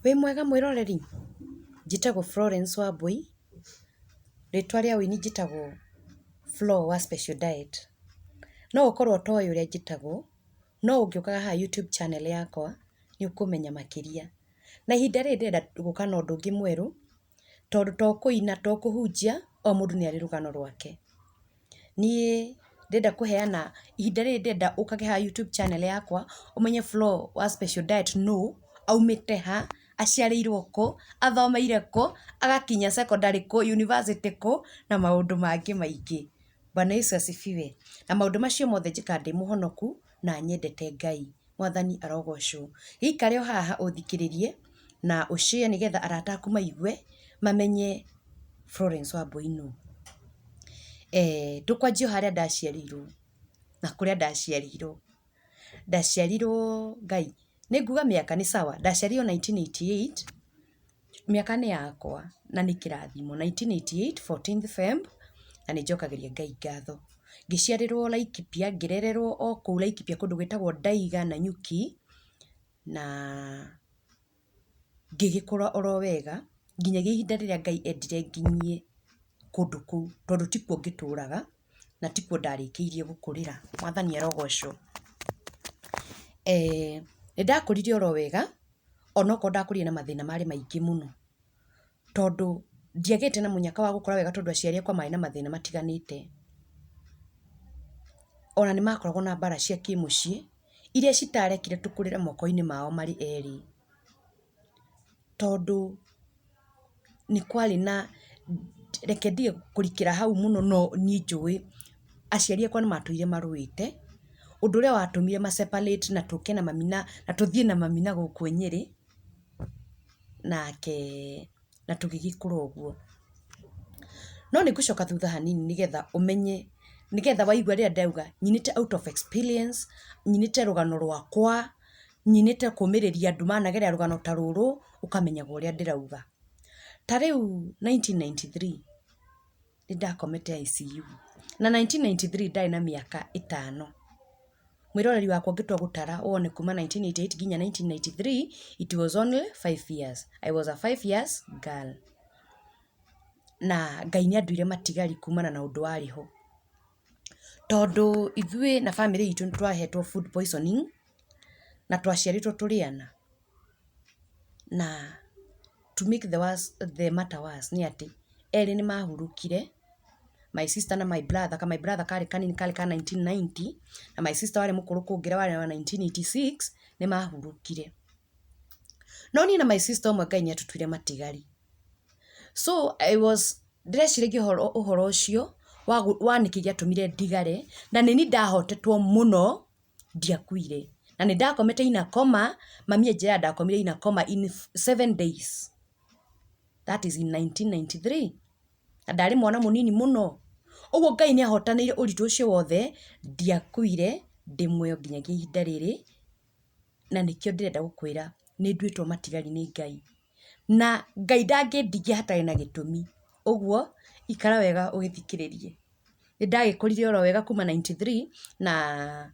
Wĩ mwega mwĩroreri? Njĩtagwo Florence Wambui, rĩtwa rĩa ũini njĩtagwo Flo wa Special Diet. No ũkorwo ũtoĩ ũrĩa njĩtagwo, no ũngĩũkaga haha YouTube channel yakwa, nĩ ũkũmenya makĩria. Na ihinda rĩrĩ ndĩrenda gũka na ũndũ ũngĩ mwerũ, tondũ to kũina to kũhunjia, o mũndũ nĩ arĩ rũgano rwake. Niĩ ndĩrenda kũheana, ihinda rĩrĩ ndĩrenda ũkage haha YouTube channel yakwa, ũmenye Flo wa Special Diet nũ, aumĩte ha, aciarĩirwo kũ, athomeire kũ, agakinya secondary kũ, university kũ, na maũndũ mangĩ maingĩ. Bwana Yesu asifiwe. Na maũndũ macio mothe njĩkaga ndĩ mũhonoku na nyendete Ngai. Mwathani arogocwo. Gĩikare o haha ũthikĩrĩrie na ũ share nĩgetha arata aku maigue mamenye Florence Wambui nũ. Tũkwanjia o harĩa ndaciarĩirwo na kũrĩa ndaciarĩirwo. Ndaciarirwo Ngai, nĩ nguga mĩaka nĩ sawa? Ndaciarirwo 1988, mĩaka nĩ yakwa na nĩ kĩrathimo. 1988 14th Feb na nĩ njokagĩria Ngai ngatho. Ngĩciarĩrwo Laikipia, ngĩrererwo o kũu Laikipia kũndũ gwĩtagwo Ndaiga Nanyuki, na ngĩgĩkũra oro wega nginyagia ihinda rĩrĩa Ngai endire nginyie kũndũ kũu, tondũ tikuo ngĩtũraga na tikuo ndarĩkĩirie gũkũrĩra. Mwathani arogocwo. Nĩ ndakũrire oro wega, onokorwo ndakũrire na mathĩna marĩ maingĩ mũno, tondũ ndiagĩte na mũnyaka wa gũkũra wega tondũ aciari akwa marĩ na mathĩna matiganĩte. Ona nĩ makoragwo na mbara cia kĩmũciĩ, iria citarekire tũkũrĩre moko-inĩ mao marĩ erĩ. Tondũ nĩ kwarĩ na, reke ndige kũrikĩra hau mũno no niĩ njũĩ aciari akwa nĩ matũire marũĩte, ũndũ ũrĩa watũmire ma separate na tũke na mami na tũthiĩ na mami na gũkũ Nyĩrĩ, nake na tũgĩgĩkũra ũguo. No nĩ ngũcoka thutha hanini nĩgetha ũmenye, nĩgetha waigua rĩrĩa ndauga nyinĩte out of experience, nyinĩte rũgano rwakwa, nyinĩte kũmĩrĩria andũ managerera rũgano ta rũrũ, ũkamenyaga ũrĩa ndĩrauga. Ta rĩu 1993 nĩ ndakomete ICU, na 1993 ndarĩ na mĩaka ĩtano. Mwĩroreri wakwa ũngĩtua gũtara wone kuma 1988 nginya 1993 it was only 5 years. I was a 5 years girl. Na Ngai nĩ anduire matigari kumana na ũndũ warĩ ho. Tondũ ithuĩ na bamĩrĩ itũ nĩ twahetwo food poisoning na twaciarĩtwo tũrĩ ana. Na to make the worse, the matter worse nĩ atĩ erĩ nĩ mahurũkire, my sister na my brother, ka my brother karĩ kanini karĩ ka 1990 na my sister warĩ mũkũrũ kũngĩra warĩ wa 1986 nĩ mahurũkire. No niĩ na my sister ũmwe Ngai nĩ atũtuire matigari. So I was ndĩreciragia ũhoro ũhoro ũcio wa nĩkĩ gĩatũmire ndigare na nĩ niĩ ndahotetwo mũno ndiakuire. Na nĩ ndakomete in a coma, mami anjĩraga ndakomire in a coma in 7 days. That is in 1993. Na ndarĩ mwana mũnini mũno. Ũguo Ngai nĩ ahotanĩire ũritũ ũcio wothe, ndiakuire, ndĩ muoyo nginyagia ihinda rĩrĩ, na nĩkĩo ndĩrenda gũkwĩra nĩ nduĩtwo matigari nĩ Ngai. Na Ngai ndangĩndigia hatarĩ na gĩtũmi. Ũguo, ikara wega ũgĩthikĩrĩrie. Nĩ ndagĩkũrire oro wega kuma 93 na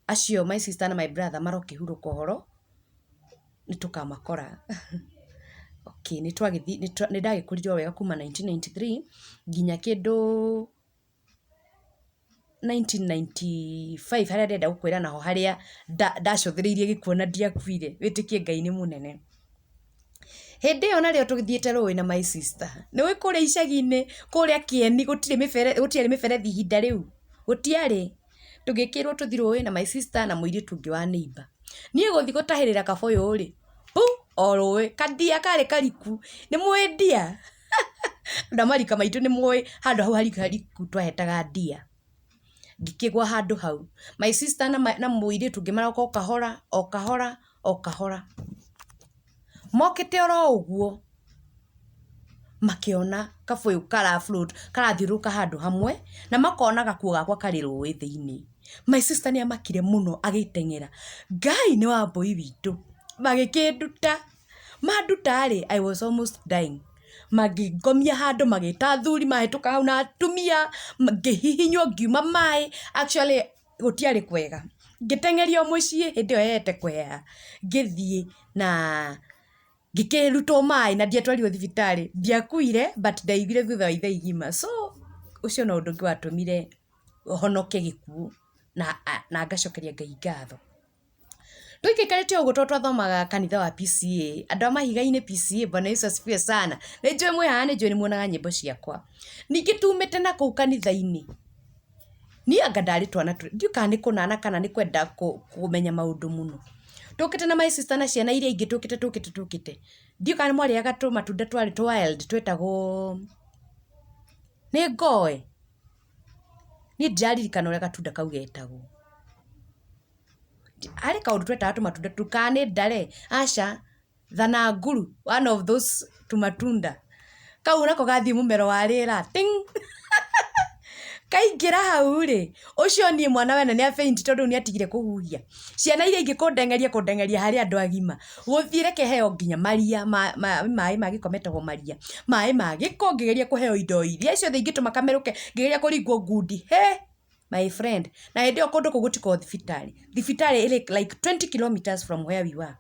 acio my sister na my brother marokĩhurũka ũhoro, nĩ tũkamakora. Okay, nĩ ndagĩkũrire o wega kuma 1993 nginya kĩndũ 1995 harĩa ndĩrenda gũkwĩra naho harĩa ndacũthĩrĩirie gĩkuũ na ndiakuire, wĩtĩkie Ngai nĩ mũnene. Hĩndĩ ĩyo narĩo tũthiĩte rũĩ na my sister, nĩ ũĩ kũrĩa icagi-inĩ, kũrĩa kĩeni gũtirĩ mĩberethi, gũtiarĩ mĩberethi ihinda rĩu, gũtiarĩ. Tũgĩkĩrwo tũthiĩ rũĩ na my sister na mũirĩtu ũngĩ wa neighbour. Niĩ gũthiĩ gũtahĩrĩra kabũyũ rĩ, bu! O rũĩ, kandia karĩ kariku, nĩ mũĩ ndia? Andũ a marika maitũ nĩ mũĩ handũ hau hariku twahetaga ndia. Ngĩkĩgwa handũ hau. My sister na mũirĩtu ũngĩ maroka o kahora, o kahora, o kahora. Mokĩte oro ũguo, makĩona kabũyũ kara float, karathiũrũrũka handũ hamwe, na makona gakuo gakwa karĩ rũĩ thĩiniĩ. My sister nĩ amakire mũno agĩteng'era, Ngai nĩ Wambũi witũ. Magĩkĩnduta, manduta rĩ, I was almost dying. Makĩngomia handũ magĩta athuri mahĩtũka hau na atumia, ngĩhihinywo ngiuma maĩ, actually gũtiarĩ kwega. Ngĩteng'erio mũciĩ hĩndĩ ĩyo hehete kũheha, ngĩthiĩ na Ngĩkĩrutwo maĩ na ndiatwarirwo thibitarĩ, ndiakuire but ndaiguire thutha wa ithaa igima. So ũcio no ũndũ ũngĩ watũmire honoke gĩkuũ na ngacokeria Ngai ngatho. Tũikaikarĩte ũguo tondũ twathomaga kanitha wa PCEA, andũ a mahiga-inĩ PCEA, Bwana Yesu asifiwe sana. Nĩ njũĩ mwĩ haha nĩ njũĩ nĩ muonaga nyĩmbo ciakwa. Ningĩ tumĩte na kũu kanitha-inĩ, niĩ anga ndarĩ twana ndiũĩ kana nĩ kũnana kana nĩ kwenda kũmenya maũndũ mũno. Tũkĩte na my sister na ciana iria ingĩ tũkĩte tũkĩte tũkĩte, ndiũĩ kana nĩ mwarĩaga tũmatunda twarĩ tũ wild twetagwo nĩ ngoe? Niĩ ndiraririkana ũrĩa gatunda kau getagwo. Harĩ kaũndũ twetaga tũmatunda tũu kana nĩ ndare, aca, thananguru, one of those tũmatunda. Kau nako gathiĩ mũmero wa rĩera ting kaingĩra hau rĩ, ũcio niĩ mwana wene nĩ a faint tondũ rĩu nĩ atigire kũhuhia. Ciana iria ingĩ kũndeng'eria kũndeng'eria harĩ andũ agima, gũthiĩ reke heo nginya maria, maĩ ma gĩko metagwo maria, maĩ ma gĩko ngĩgeria kũheo indo iria ciothe ingĩtũma kamerũke, ngĩgeria kũringwo ngundi, hĩ! My friend, na hĩndĩ ĩyo kũndũ kũu gũtikoragwo thibitarĩ, thibitarĩ ĩrĩ like 20 kilometers from where we were.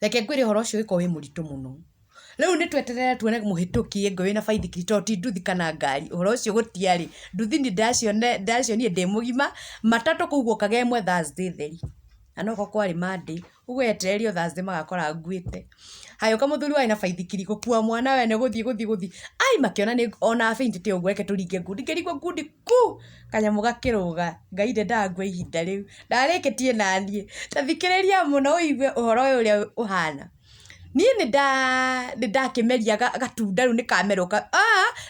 Reke ngwĩre ũhoro ũcio ũgĩkorwo wĩ mũritũ mũno. Rĩu nĩ tweterere tuone mũhĩtũki ĩngĩ wĩna baithikiri tondũ ti nduthi kana ngari, ũhoro ũcio gũtiarĩ. Nduthi niĩ ndacionire ndĩ mũgima, matatũ kũu guokaga ĩmwe Thursday theri, na no korwo kwarĩ Monday. Ũguo etererio Thursday magakora nguĩte. Hagĩũka mũthuri warĩ na baithikiri gũkua mwana wene gũthiĩ gũthiĩ gũthiĩ, ai makĩona nĩ ona afaintĩte ũguo reke tũringe ngundi, ngĩringwo ngundi ku kanyamũ gakĩrũga, Ngai ndendaga ngue ihinda rĩu, ndarĩkĩtie naniĩ. Ta thikĩrĩria mũno ũigue ũhoro ũyũ ũrĩa ũhana. Niĩ nĩ ndakĩmeria gatunda rĩu nĩ kamerũka,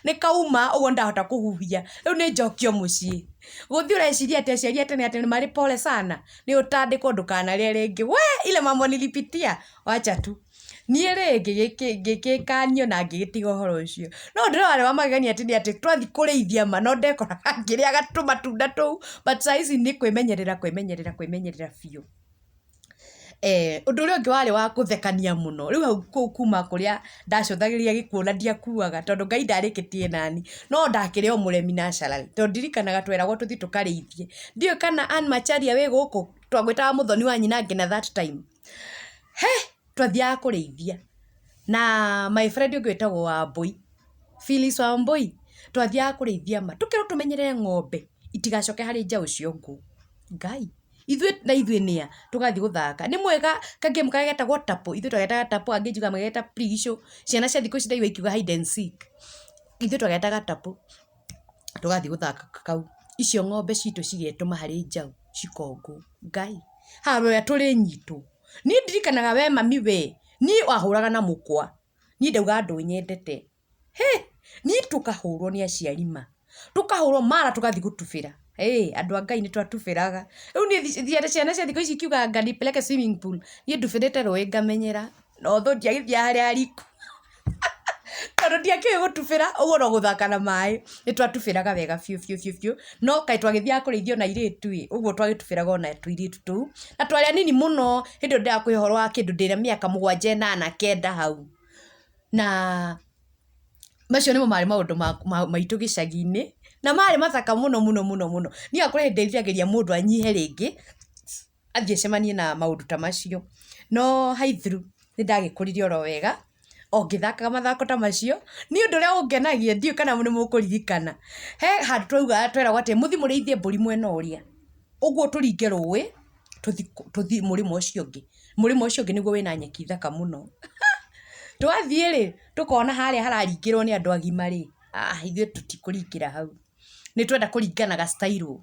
nĩ kauma ũguo nĩ ndahota kũhuhia, rĩu nĩ njokio mũciĩ. Gũthiĩ ũreciria atĩ aciari a tene atĩ nĩ marĩ pole sana, nĩ ũtandĩkwo ndũkanarĩe rĩngĩ. We ile mambo nilipitia, wacha tu. Niĩ rĩ ngĩgĩkanio na ngĩgĩtiga ũhoro ũcio. No ũndũ ũrĩa warĩ wa magegania nĩ atĩ twathiĩ kũrĩithia ma no ndekoraga ngĩrĩaga tũmatunda tũu, but saa ici nĩ kwĩmenyerera kwĩmenyerera kwĩmenyerera biũ. Ũndũ ũrĩa ũngĩ warĩ wa gũthekania mũno, rĩu hau kuma kũrĩa ndacũthagĩrĩria gĩkuũ na ndiakuaga tondũ Ngai ndarĩkĩtie nani, no ndakĩrĩ o mũremi naturally tondũ ndirikanaga tweragwo tũthiĩ tũkarĩithie. Ndiũĩ kana Ann Macharia wĩ gũkũ, twamwĩtaga mũthoni wa nyina nginya that time. He! Twathiaga kũrĩithia na my friend ũngĩ wĩtagwo Wambũi, Phyllis Wambũi, twathiaga kũrĩithia ma, tũkerwo tũmenyerere ng'ombe itigacoke harĩ njaũ ciongwo. Ngai! Ithuĩ na ithuĩ nĩa? Tũgathiĩ gũthaka. Nĩ mwega ka game karĩa getagwo tapo, ithuĩ twagetaga tapo, angĩ njugaga mageta prigicũ, ciana cia thikũ ici ndaigua ikiuga hide and seek. Ithuĩ twagetaga tapo, tũgathiĩ gũthaka kau. Icio ng'ombe citũ cigetũma harĩ njaũ cikongwo. Ngai! Handũ harĩa tũrĩnyitwo. Niĩ ndirikanaga we mami we, niĩ wahũraga na mũkwa, niĩ ndaugaga ndũnyendete. Hĩ! Niĩ tũkahũrwo nĩ aciari ma, tũkahũrwo mara tũgathiĩ gũtubĩra. Hĩ! Andũ a Ngai nĩ twatubĩraga. Rĩu niĩ ciana cia thikũ ici ikiuga anga nipeleke swimming pool, niĩ ndubĩrĩte rũĩ ngamenyera, na although ndiagĩthiaga harĩa hariku tondũ ndiakĩũĩ gũtubĩra, ũguo no gũthaka na maĩ. Nĩ twatubĩraga wega biũ biũ biũ biũ, no kaĩ twagĩthiaga kũrĩithio na airĩtu ĩ, ũguo twagĩtubĩraga ona tũirĩtu tũu, na twarĩ anini mũno, hĩndĩ ĩyo ndĩrakũhe ũhoro wa kĩndũ ndĩna mĩaka mũgwanja, ĩnana, kenda hau. Na macio nĩmo marĩ maũndũ maitũ gĩcagi-inĩ, na marĩ mathaka mũno mũno mũno mũno. Niĩ hakwa nĩ ndĩriragĩria mũndũ anyihe rĩngĩ, athiĩ acemanie na maũndũ ta macio. No haithuru nĩ ndagĩkũrire oro wega, o ngĩthakaga mathako ta macio. Niĩ ũndũ ũrĩa ũngenagia ndiũĩ kana nĩ mũkũririkana, he handũ twaugaga tweragwo atĩ mũthiĩ mũrĩithie mbũri mwena ũrĩa, ũguo tũringe rũĩ, tũthiĩ mũrĩmo ũcio ũngĩ. Mũrĩmo ũcio ũngĩ nĩguo wĩna nyeki thaka mũno. Twathiĩ rĩ, tũkona harĩa hararingĩrwo nĩ andũ agima rĩ, ithuĩ tũtikũringĩra hau. Nĩ twenda kũringa na ga style.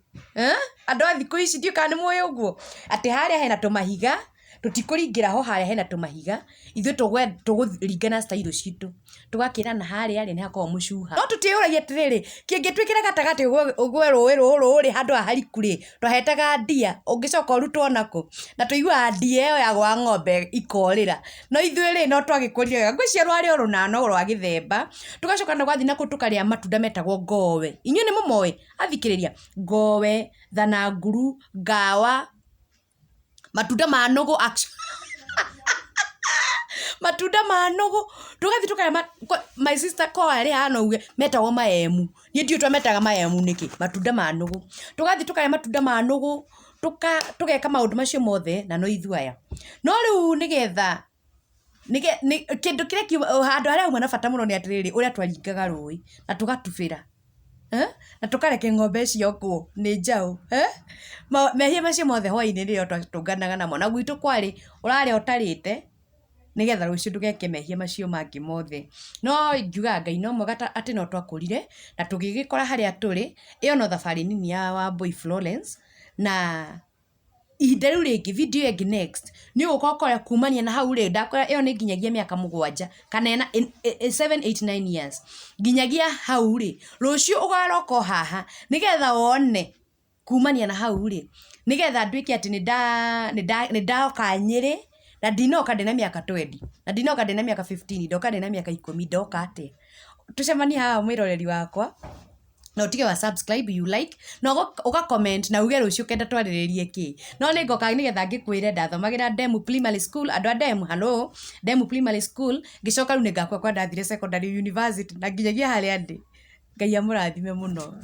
Andũ a thikũ ici ndiũĩ kana nĩ mũĩ ũguo, atĩ harĩa hena tũmahiga, tũtikũringĩra ho harĩa hena tũmahiga, ithuĩ tũkũringa na style citũ. Tũgakĩrana harĩa rĩ, nĩ hakoragwo mũcuha. No tũtiĩyũragia atĩrĩrĩ, kĩngĩtwĩkĩra gatagatĩ ũgwe rũĩ rũrũ rĩ, handũ haha hariku rĩ, twahetaga ndia, ũngĩcoka ũrutwo nakũ? Na tũiguaga ndia ĩyo yagũaga ng'ombe ikorĩra. No ithuĩ rĩ, no twagĩkũrire wega. Ngwĩciria rwarĩ o rũnana rwa gĩthemba, tũgacoka na twathiĩ nakũu tũkarĩa matunda metagwo ngowe. Inyuĩ nĩ mũmoĩ? Athikĩrĩria, ngowe, thananguru, ngawa, matunda ma nũgũ matunda ma nũgũ, tũgathiĩ tũkarĩa my sister korwo arĩ haha no auge metagwo maemu, niĩ ndiũĩ twametaga maemu nĩkĩ, matunda ma nũgũ. Tũgathiĩ tũkarĩa matunda ma nũgũ, tũgeka maũndũ macio mothe na no ithuĩ aya. No rĩu nĩgetha Kĩndũ kĩrĩa kiuma handũ harĩa hauma na bata mũno nĩ atĩrĩrĩ, ũrĩa twaringaga rũĩ na tũgatubĩra, eh? Na tũkareke ng'ombe ciokwo nĩ njaũ, eh? Mehia macio mothe hwaĩ-inĩ nĩrĩo twatũnganaga namo. Na gwitũ kwarĩ ũrarĩa ũtarĩte nĩgetha rũciũ ndũgeke mehia macio mangĩ mothe. No ingiuga Ngai no mwega atĩ no twakũrire na tũgĩgĩkora harĩa tũrĩ. Ĩyo no thabarĩ nini ya Wambũi Florence, na ihinda rĩu rĩngĩ, video ĩyo ĩngĩ next, nĩ ũgũka ũkore kumania na hau rĩ, ndakwĩra ĩyo nĩ nginyagia mĩaka 7 kana ĩna, 7, 8, 9 years nginyagia hau rĩ, rũciũ ũgaroka o haha nĩgetha wone kumania na hau rĩ, nĩgetha nduĩke atĩ nĩ ndoka Nyĩrĩ, na ndinoka ndĩna mĩaka 20, na ndinoka ndĩna mĩaka 15, ndoka ndĩna mĩaka 10, ndoka atĩa? Tũcemanie haha, mwĩroreri wakwa, na ũtige wa subscribe, you like, na ũga comment, na uge rũciũ kenda twarĩrĩrie kĩ. No nĩ ngoka nĩgetha ngĩkwĩre ndathomagĩra Demu Primary School. Andũ a Demu, hello, Demu Primary School. Ngĩcoka rĩu nĩ ngakua kwa ndathire secondary, university, na nginyagia harĩa ndĩ. Ngai amũrathime mũno.